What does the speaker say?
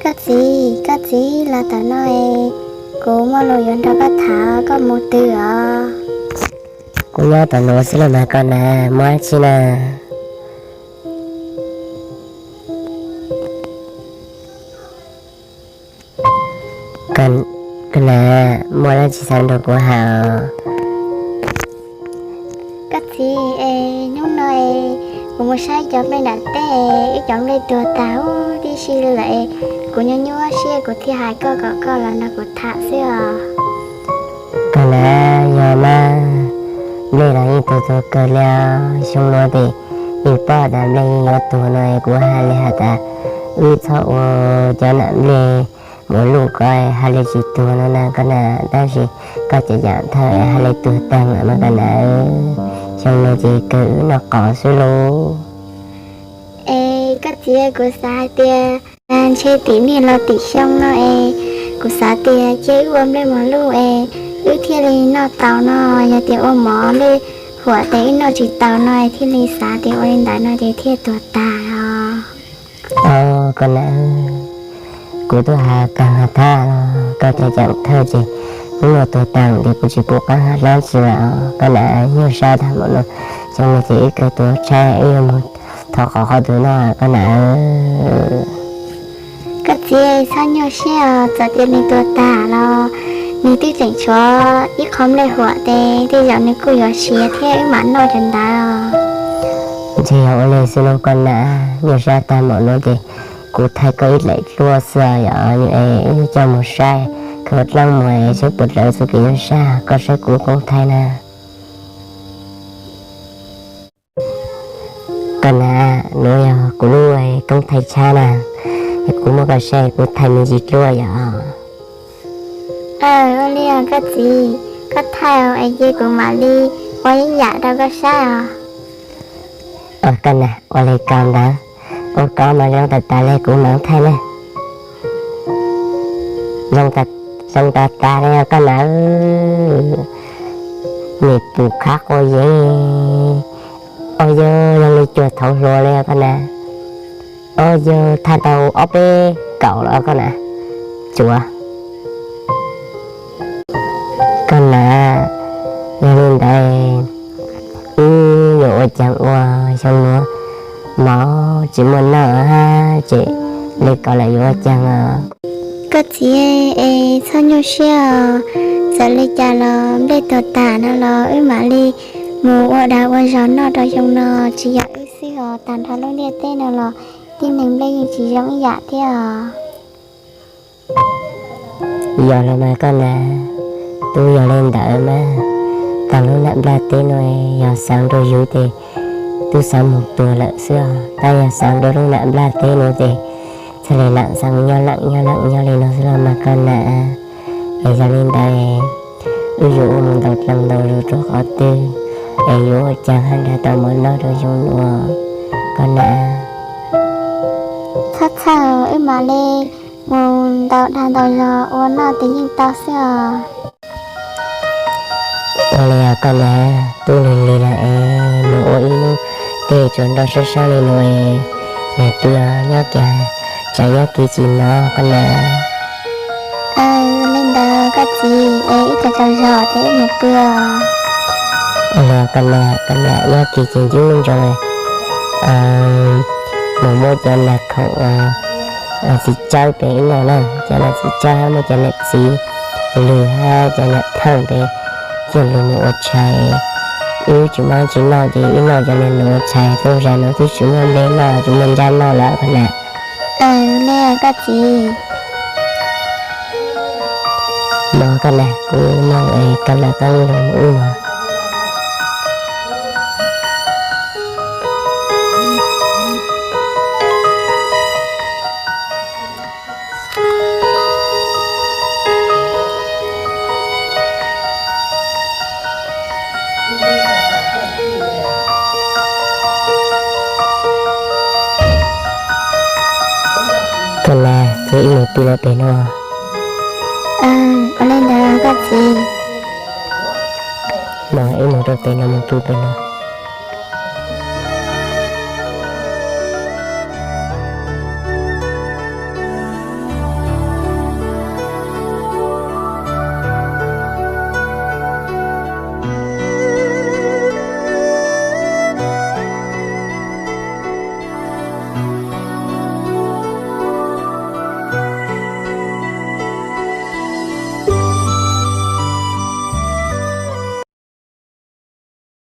Koj txiv, koj txiv, los tom no es kuv muaj lus yuav nrog koj tham, koj mus twg os? Kuv nyob tom no xwb los mas koj na, muaj dab tsi na? Koj na, muaj dab tsi xav nrog kuv tham os? Koj txiv es, hnub no es kuv mus saib cov nplej nram teb es ib cov nplej tuag tag huv tib si li lawm es kuv nyuaj nyuaj siab kuv thiaj hais koj kom koj los nrog kuv tham xwb os. Koj na, yog mas nplej los yeej tuag tuag kawg li os. Xyoo no ces yeej paub tas nplej yeej yuav tuag no es kuv hais li has tas wb txhob ua cov nam nplej mus luj ko hais li tsis tuag no na koj na, tab sis koj cov yam thawj hais li tuag tag lawm mas koj na, xyoo no ces kawg wb noj qos xwb lauj. Es koj txiv, kuv xav hais tias ntshe tim niaj los tim xyoo no es kuv xav tias cia wb ua nplej mos luj es wb thiaj li noj tau no, yog tias ua mov nplej huam tes wb noj tsis taus no es thiaj li xav tias ua li ntawd no ces thiaj tuag tag os. Os koj na, kuv twb hais kag has thab los koj cov yam thawj ces hnub no tuag tag ces kuv tsis pub qab hais dab tsi lawm os koj na, nyuaj siab tag npaum no, xyoo no ces wb kawg tuag tshaib wb yuav mus thov qhov qhov twg noj koj na. Koj txiv, txhob nyuaj siab os, txawm tias nws tuag tag los nws twb tseem tshuav ib qho nplej huam tes tej zaum nws kuj yuav siav thiab wb mam noj cov ntawd os. Ntshe yog ua li xwb lauj koj na, nyuaj siab tag npaum no ces kuv thaij koj ib daim duab xwb os, yog es wb coj mus saib khaws dlaab mus es saib puas raws txoj kev nyuaj siab, koj saib kuv koob thaij na. Koj na, nuav yog kuv lub koob thaij tshab na, es kuv muab koj saib kuv thaij me ntsis duab yom. Ua li os koj txiv, koj thaij es ces kuv mam li ua ib yam rau koj saib os. Koj na, ua li ko ntawd, ua ko mas zoo tas tas li kuv mam thaij na. Zoo tas tas li os koj na. Nim pum khab quas yeeb, o yog zoo li cuag thaum hluas li os koj na. O yog thaij tau ob peb kaum los koj na. Cuav. Koj na, yog li ntawd wb yuav ua caag ua, xyoo nuav mov tsis muaj noj hab ces li ko lawm yuav ua caag os? Koj txiv es, txhob nyuaj siab os, txawm li cas los nplej tuag tag no los wb mam li mus ua dag ua zog noj rau xyoo no, tsis yog wb xwb os, tag nrho lub ntiaj teb no los tib neeg nplej yeej tsis zoo ib yam thiab os. Yog los mas koj na, tub yog li ntawd mas, taag lub nam nplaj teb no yog xaav nrug yug tes tub xaav moog tuag lawm xwb os, tab yog xaav nrug lub nam nplaj teb no tes txhaj le laam xaav nyob laam nyob laam nyob li no xwb los mas koj na. Es yog li ntawd wb yuav ua mus ntaus dlaag ntaus zog rua qhov twg, es yuav ua caag hab nrug tau mov noj rua xyoo nuav koj na. Txhob txhawj, wb mam li mus ntaus dag ntaus zog ua noj tes yeej tau xwb os. Ua li os koj na, tub lig lig lawm es mus ua ib lub teg tsuas nroj sab sab li no es, nws pw nyob kiag, tsam nyob kiag tsis hnov koj na. Ua li ntawd koj txiv es wb tsaug tsaug zog tes wb mus pw os. Ua li os koj na, koj na nyob kiag ces ntsub ntsoov mus muab cov nas khoom txiv tsawb pem wb noj na, cov nas txiv tsawb hab muab cov nam txiv lwg hab cov nam thawj pem coj lug mus ua tshais. Wb tsis muaj dab tsi noj ces wb noj cov nam ua tshais, tub zag nuav twb tsis muaj nplej noj tsis muaj ntsab noj lawm koj na. Ua li koj txiv. Mog koj na, kuv noj koj na koj lug mus wb mog. Koj na, ces wb mus pw lawm pem no. Ua li ntawd koj txiv. Mog, wb mus rau pem no mus pw pem no.